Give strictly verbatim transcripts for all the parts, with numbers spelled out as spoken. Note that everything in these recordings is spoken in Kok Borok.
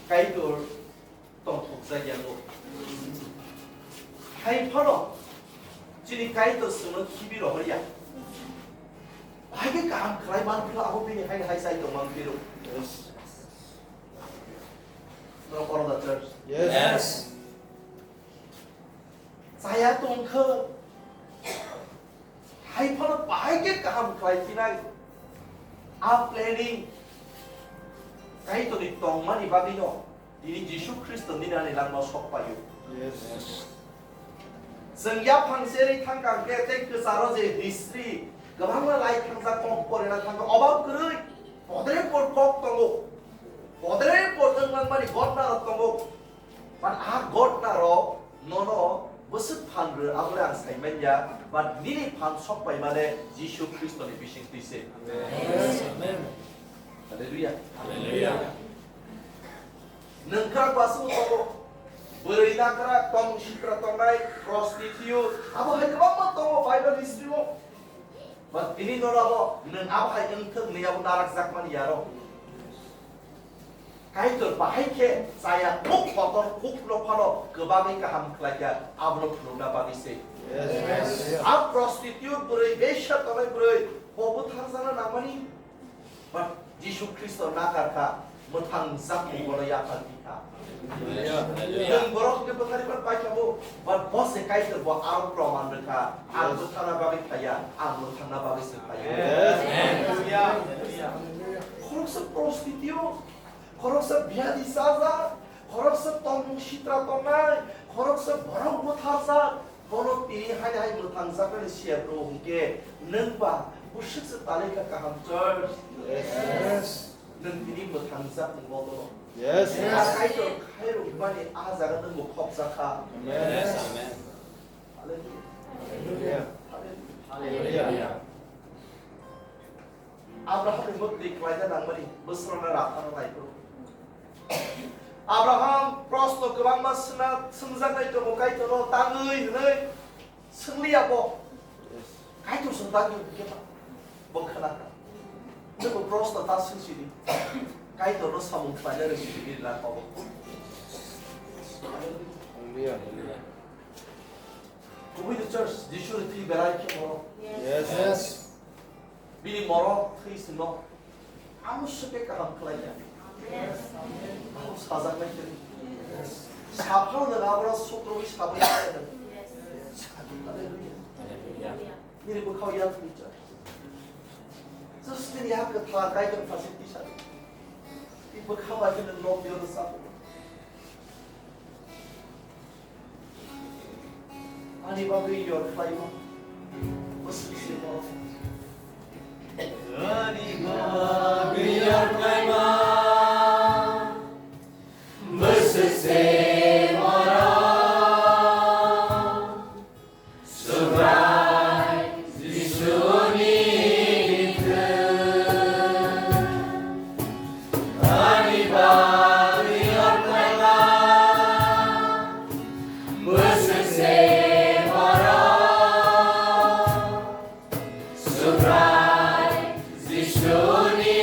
Kaitor tongthokjak yango. Hai phano chini Kaitor chwngno khibi rohorya. Bahai khe kaham khlai man phiro, abo bini haino hai chai tong man phiro. Norok kono da church? Yes. Chaya tongkha. Hai phano bahai khe kaham khlai phinai. A planning Kaitorni tongmani bagwino tini Jisu Khristo nini ani langmao sok paio. Yes. Chwng yaphang serwi thangkha hwnkhe tei kwcharo je history kwbangma lai thangjak, kom porina thangkha, obak kwrwi podre pod kok tongo. Podre pod wng langmani gotna rok tongo. But a gotna rok nono bwswk phan rw, abole ang sai manya, but nini phan sok pai mane Jisu Khristo ni bising twi se. Amen. Hallelujah. Hallelujah. Nwng krak ba se tongo, bwrwi nakrak, tong sitra tongnai, prostitute, abo hai kwbangma tongo Bible history o. But tini nono abo nwng abo hai wngthok hinwi abo narakjakmani yaro. Kaitor bahai khe chaya kuk kotor kuk no phano kwbangwi kaham khlaikha, abono phunukna bagwi se. Yes. A prostitute bwrwi, besya tongnai bwrwi, bo bwtharjakna nangmani. But Jisu Khristo nakar kha, mwthang jakmung bono yaphar di kha. Hallelujah. Nwng borok hwnkhe bwtharibar paikha bo, but bo se Kaitor bo aro proman rwkha, ang bwtharna bagwi phaiya, ang mwthangna bagwi se phaiya. Yes. Hallelujah. Khoroksa prostitute o, khoroksa biyadi chajak, khoroksa tongmung sitra tongnai, khoroksa borok bwtharjak, bono tini haino hai mwthangjaknani siya bro hwnkhe, nwng ba bwswk se talai kha kaham church. Yes. Nwng tini mwthangjak ni bodono. Yes. Nwng a Kaitor khairokmani a jaga nwng bo khopjak kha. Amen. Yes. Amen. Hallelujah. Hallelujah. Hallelujah. Hallelujah. Abraham ni mukti khlaina nangmani bwswrwngno raphano naiphuru. Abraham proshno kwbangma swngna, swngjaknai tongo Kaitoro tangwi hwnwi. Swngli ya bo. Yes. Kaitor se dagi hwnkhe ba. Bo khna kha. Joto proshno ta swngsidi. Kaitorno samung khlaina rwsidi ni la kobo. Hallelujah. Kubui the church, Jisu ni thwi belai khe moro. Yes. Yes. Bini morok thwi sino. Amo swkhe kaham khlai ya. Yes. Amo sajaknai khe. Yes. Saphang nwng aboro sukrubui sabai khe. Yes. Hallelujah. Hallelujah. Nini bwkhao ya thwi cha. Just nini ha kwthar Kaitor phasit tisa. Ni bwkha bai khe nwng nok biyo sa. Ani bagwi yor khlaima. Bwswk se borok. Ani bagwi yor khlaima. Bwswk se borok. Subrai Jisuni thwi. Ani bagwi yor khlaima. Bwswk se borok. Subrai Jisuni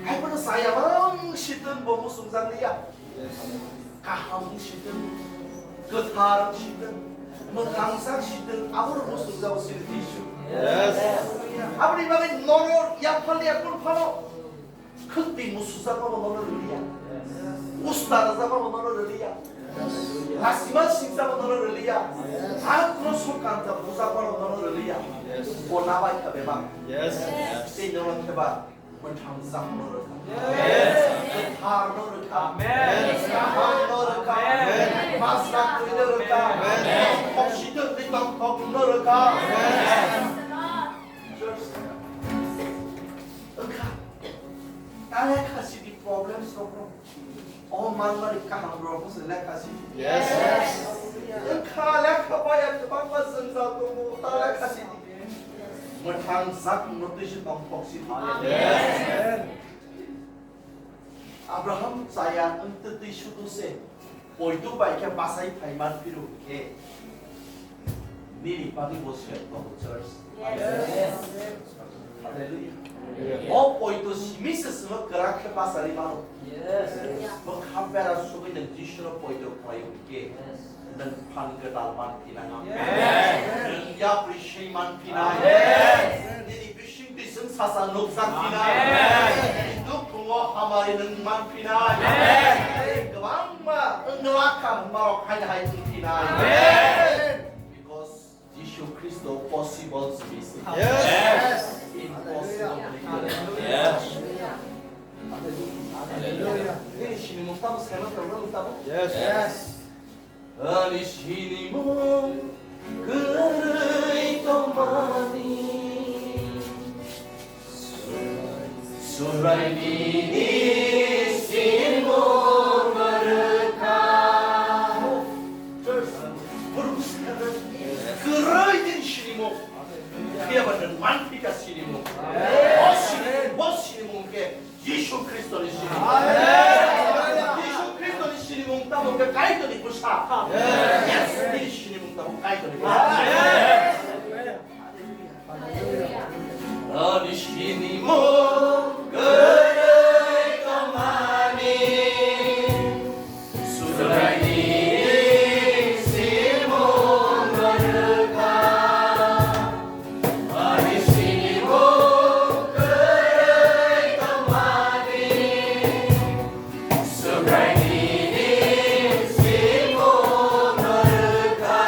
Haiphano chaya bang sitwng bo muchungjak liya. Kaham wng sitwng, kwthar wng sitwng, mwthangjak sitwng, abono muchungjago chini Jisu. Yes. Aboni bagwi nono yaphar liya kunu phano. Khwtwi musujakmano nono rwliya. Usta rwjakmano nono rwliya. Lasima singjakmano nono rwliya. Ang kroso kanta bujakmano nono rwliya. Bo nabai kha bebak. Yes. Tei nono kheba mwthangjakmano rwkha. Yes. Kwtharno rwkha. Amen. Kahamno rwkha. Amen. Masra kwrwino rwkha. Amen. Khoksitwng tei tongthokno rwkha. Amen. Wngkha. Ta lekha sidi problems rokno. O manmani kaham rokno se lekha sidi. Yes. Wngkha lekha baya kwbangma jwngjal tongo, ta lekha sidi. Mwthang sak no twi se tongthok sidi. Yes. Abraham chaya wngtwi twi sudu se. Poito bai khe bachai phai man phiro hwnkhe, nini bagwi bo siyok tongo, church. Yes. Hallelujah. O poito simi se chwngno kwrak khe bachari mano. Yes. Bwkha bera sugwi nwng Jisuno poito khlai hwnkhe, yes, nwng phan kwtal man phinai. Yes. Nwng yapri swi man phinai. Yes. Nini bising twi chwng sacha nukjak phinai. Amen. Nini dukhu o hamari nwng man phinai. Amen. Kwbangma wng glak kha hwnba rok haino hai wng phinai. Amen. Because Jisu Khristo possible simi se. Yes. Impossible ni kwrwi. Yes. Hallelujah. Nini sinimung tamo saiman tongna tamo? Yes. Yes. Ani sinimung kwrwi tongmani. Subraini sinimung rwkha. Church, borok kwrwi din sinimung. Phiya ba nwng manphi kha sinimung. Bo sinimung, bo sinimung khe Jisu Khristoni sinimung. Jisu Khristoni sinimung tamo khe Kaitorni bwsa. Yes, bini sinimung tamo Kaitorni bwsa. Ani sinimung kwrwi tongmani Subraini sinimung rwkha. Ani sinimung kwrwi tongmani Subraini sinimung rwkha.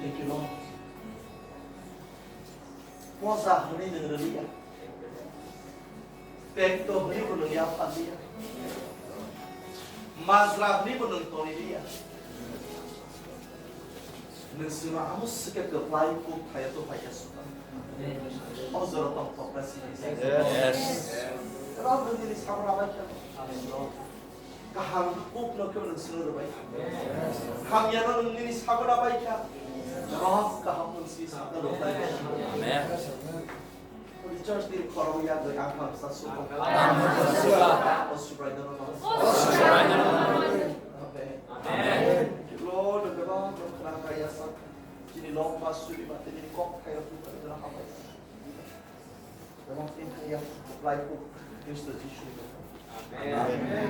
Thank you, Lord. Posa hwnwi nwng rwliya. Pekto hwnwi bo nwng yapharliya. Majra hwnwi bo nwng tongliya. Nwng chwngno amo swkhe kwplai kuk thaya to phaikha suka. O jora tongthokna simi. Yes. Rab nwng nini sabra bai kha. Kaham kukno khe nwng swngwi rwbai. Hamyano nwng nini sagona bai kha. Norok kaham nwng si sakna rwbai. Amen. Uni church ni khorok ya gwi ang hamsa suka. Ang hamsa suka. O Subrai no no. O Subrai no no. Amen. Amen. Lord, the Lord, the Lord, the Lord, the Lord, chini lok ba suri ba tini kok khayo tu ka jana hambai. Rebang tin kaya, lai kuk, Kristo Jisu. Amen. Amen.